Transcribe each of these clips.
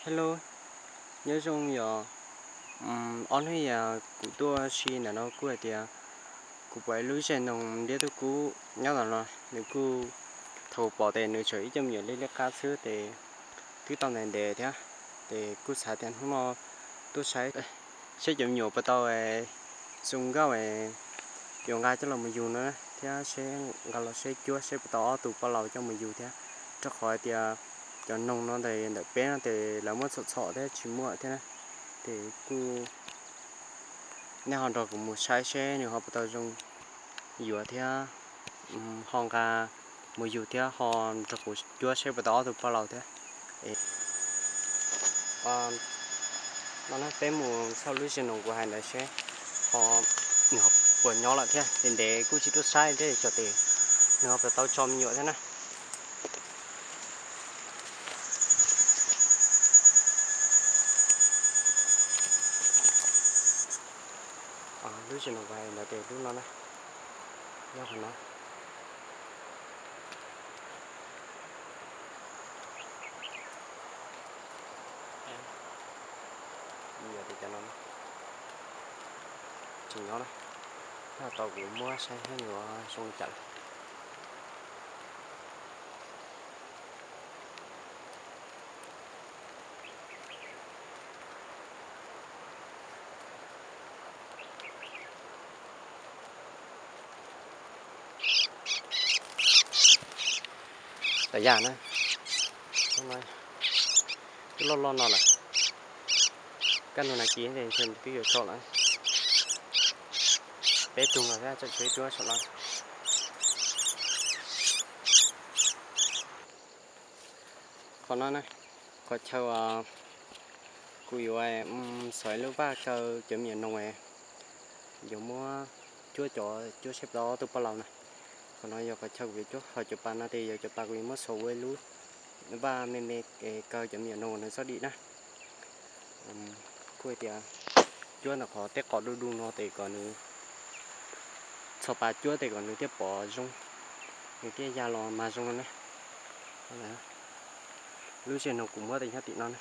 Hello, nyob zoo yom. Ob hnub yas kuv tuaj si ntawm no kuj hais tias kuv pom ib lub zej noog liab tub kub nyob ntawm no, nws kuj, thaum kuv pom tes nws tseem ib co me nyuam liab liab qab xwb tes twb tau ntev ntev thiab. Tes kuj xav tias hnub no tuaj saib seb cov me nyuam puas tau zoo nkauj yuav nqa coj los mus yug no thiab seb nqa los seb cuab seb puas tau ob tug poj laus coj mus yug thiab, rau qhov hais tias cov noog no ntawm peb no tes lawv muab txhom txhom thiab tsis muaj thiab na. Tes kuj nej ho nrog kuv mus saib seb nws ho puas tau zoo yuav thiab ho nqa mus yug thiab ho nrog kuv cuab seb puas tau ob tug poj laus thiab. No na, peb mus xauj lub zej noog kuv hais ntawd seb ho nws ho puas nyob lawm thiab. Ntev ntev kuj tsis tuaj saib thiab xyov tes nws ho puas tau tso me nyuam thiab na. Lub zej noog kuv hais ntawd tes lub no na, nyob qhov no. Yog tias cov no tseem nyob na, nyob tau kuv muab saib seb nws zoo li cas lawm. Tam yam na, twb loj loj no lawm. Kaj ntug nas kis twb yuav tso lawm. Peb tug no thiab tseem tshuav ib tug saum no. Qhov no na, qhov chaw uas kuv yuav xov ib lub vaj kaw cov me nyuam noog, yuav muab cuab cov, cuab seb puas tau ob tug poj laus na. Qhov no yog qhov chaw kuv yuav cuab, ho cov pas no tes yog cov pas kuv yuav muab xov ua ib lub vaj me me kaw cov me nyuam noog nws txob dim na. Kuj hais tias cuab ntawm qhov tej qos du du no tes kom nws, txhos pas cuab tes kom nws thiaj pom zoo, nws thiaj ya los mag zoo no ne. Lub zej noog kuv muab tes nyob tim no ne.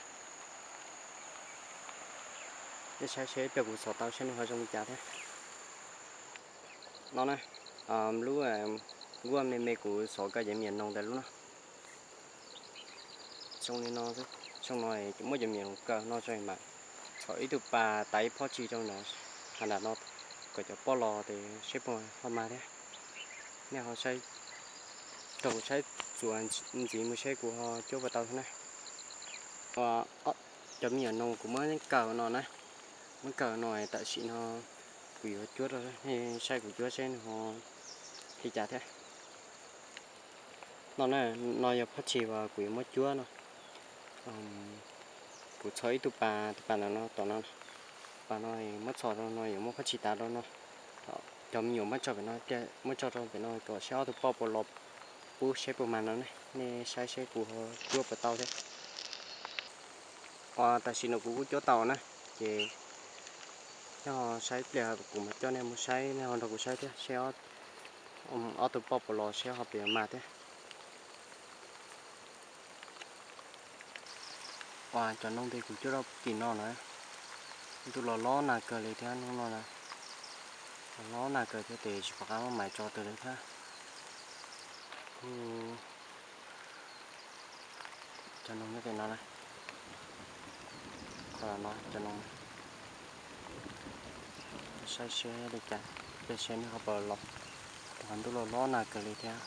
Nej saib seb pliag kuv xov tau seb nws ho zoo li cas thiab. No na, lub nkuaj me me kuv xov kaw cov me nyuam noog ntawm lub no. Zoo li no, zoo no muab cov me nyuam noog kaw no tso mas txhom ib tug pas tas ib phab tsi rau ntawd, ha nram no kom cov poj los tes seb puas ho mag thiab. Nej ho saib, rau kuv saib txuas ntxiv mus seb kuv ho cuab puas tau thiab na. Cov me nyuam noog kuv muab kaw no na, muab kaw no tam sim no kuv yuav cuab rau nej saib kuv cuab seb nws ho li cas thiab. No, no yog phab tsi uas kuv yuav muab cuab no. Kuv txhom ib tug pas, tus pas ntawm no tom no, pas no muab txhom rau no yuav muab phab tsi tav rau no. Cov me nyuam muab tso pem no, muab tso rau pem no kom seb ob tug poj puas los pub seb puas mag no ne. Nej saib seb kuv ho cuab puas tau thiab. Tam sim no kuv kuj cuab tau na, ces nej ho saib pliag kuv mam coj nej mus saib, nej ho nrog kuv saib thiab seb ob tug poj puas los seb ho puas yuav mag thiab. Cov noog tes kuv cuab rau tim no na, ntuj los lob nag kawg li thiab hnub no na, los lob nag kawg thiab tes tsis pom qab muab maiv tso twg li thiab. Kuj cov noog nyob tim no na, qhov no cov noog, saib seb li cas, pliag seb nws ho puas los, ntuj los lob nag kawg li thiab.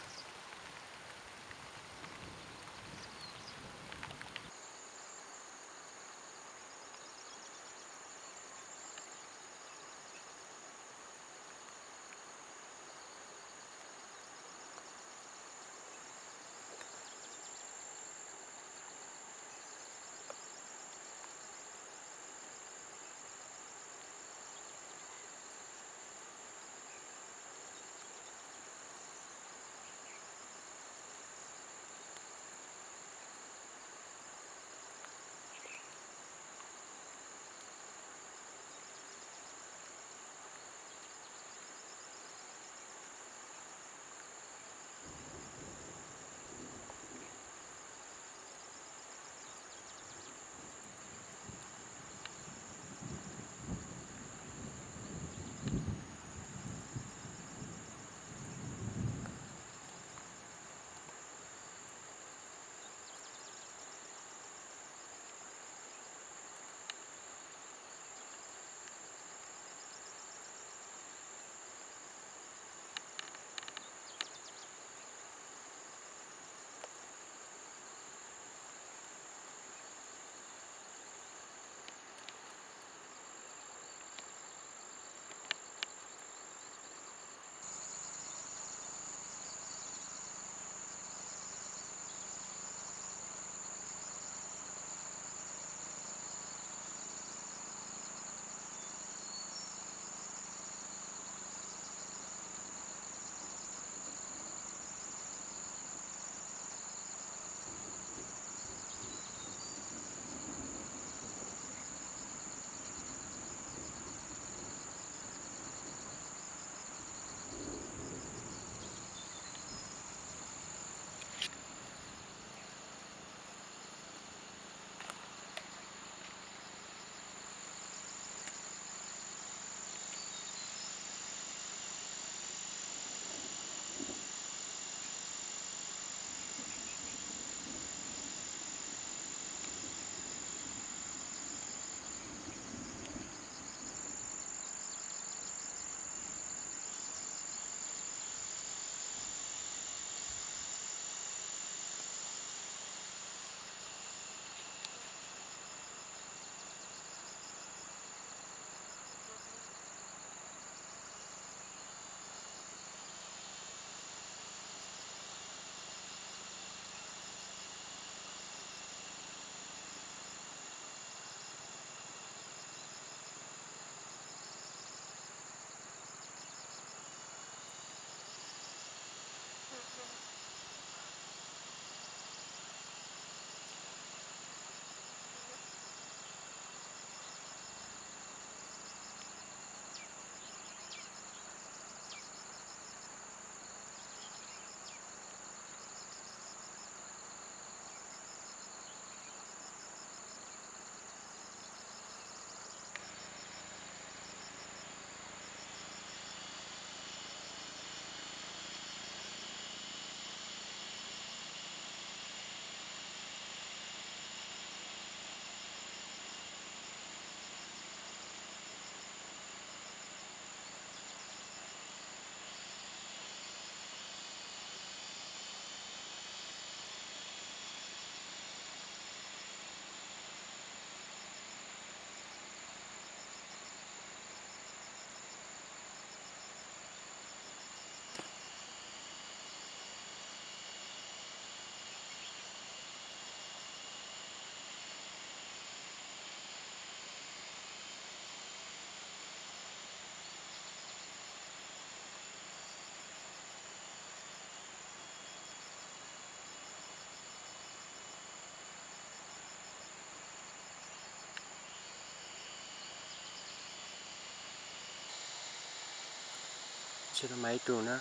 Seb puas mag ib tug na,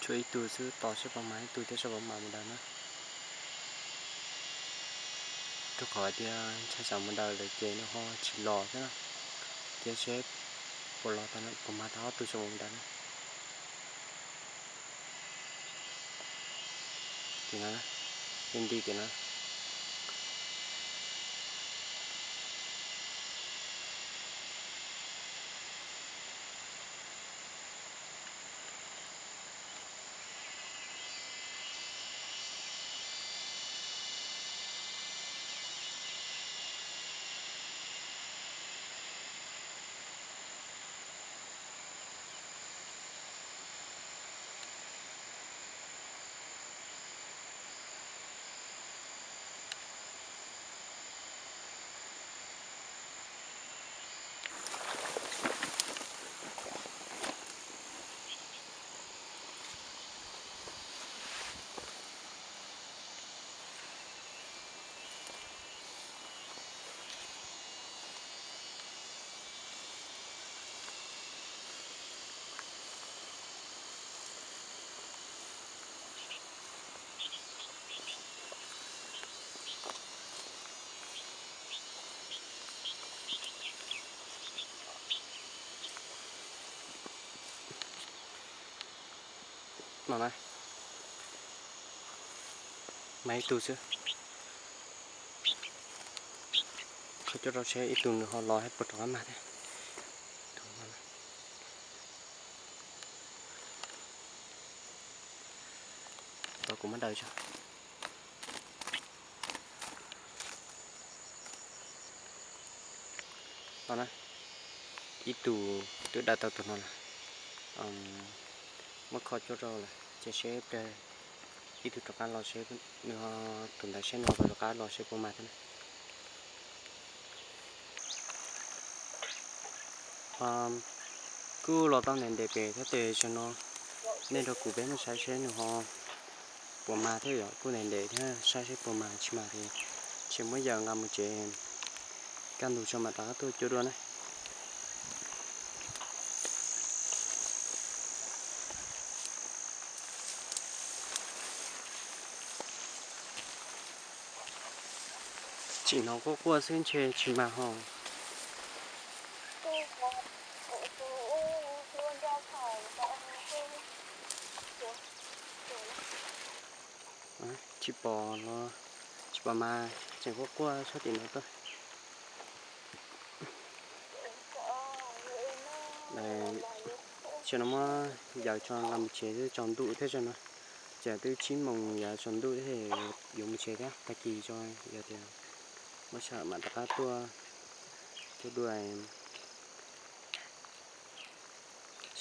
tshuav ib tug xwb, tos seb puas mag ib tug thiab seb puas mag mus daws na. Rau qhov tias ntshai tsam mus daws lawm ces nws ho tsis los thiab na. Ces seb puas los tau, puas mag tau ob tug seb puas mus daws na. Tim no, nti tim no. No na, mag ib tug xwb. Kho cuab rau seb ib tug nws ho los thiab puas rov qab mag thiab. Tos kuv muab daws tso. No na, ib tug twb daws tau tus no lawm. Muab kho cuab rau lawm ces seb ib tug rov qab los seb nws ho, tus ntawd seb nws ho rov qab los seb puas mag thiab na. Kuj los tau ntev ntev pem thiab tes tam no nej nrog kuv peb mus saib seb nws ho puas mag thiab yom, kuj ntev ntev thiab, saib seb puas mag tsis mag ces tseem muab yawm nqa mus tsev, kaj ntug tso mam rov qab tuaj cuab dua na. Tseem hnov quaj quaj xwb ntshe tsis mag ho. Tsis pom los tsis pom mas tseem quaj quaj sab tim no tuaj. Tam no muab yawm tso nqa mus tsev twb tsaus ntuj thiab tam no. Ces twb tsib moos yawm tsaus ntuj thiab, yuav mus tsev thiab, tag kis tso yog tias muab sij hawm mam rov qab tuaj cuab dua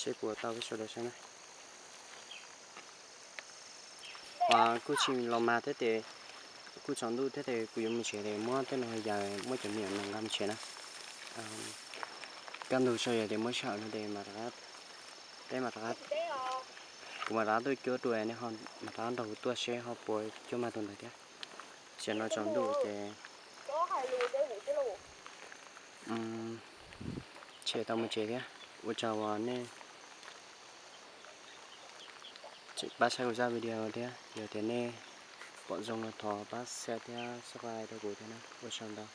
seb puas tau peb sawv daws saib na. Kuj tsis los mag thiab tes, kuj tsaus ntuj thiab tes kuv yuav mus tsev tes muab tej no yawm muab cov me nyuam no nqa mus tsev na. Kaj ntug tso yog tias muab sij hawm no tes peb mam rov qab, kuv mam rov qab tuaj cuab dua nej ho mam rov qab nrog kuv tuaj seb ho puas cuab mag tus ntawd thiab. Tam no tsaus ntuj ces ntshe tau mus tsev thiab. Ua tsaug uas nej pab saib kuv zaj video thiab, yog tias nej pom zoo los thov pab share thiab subscribe rau kuv thiab na. Ua tsaug ntau.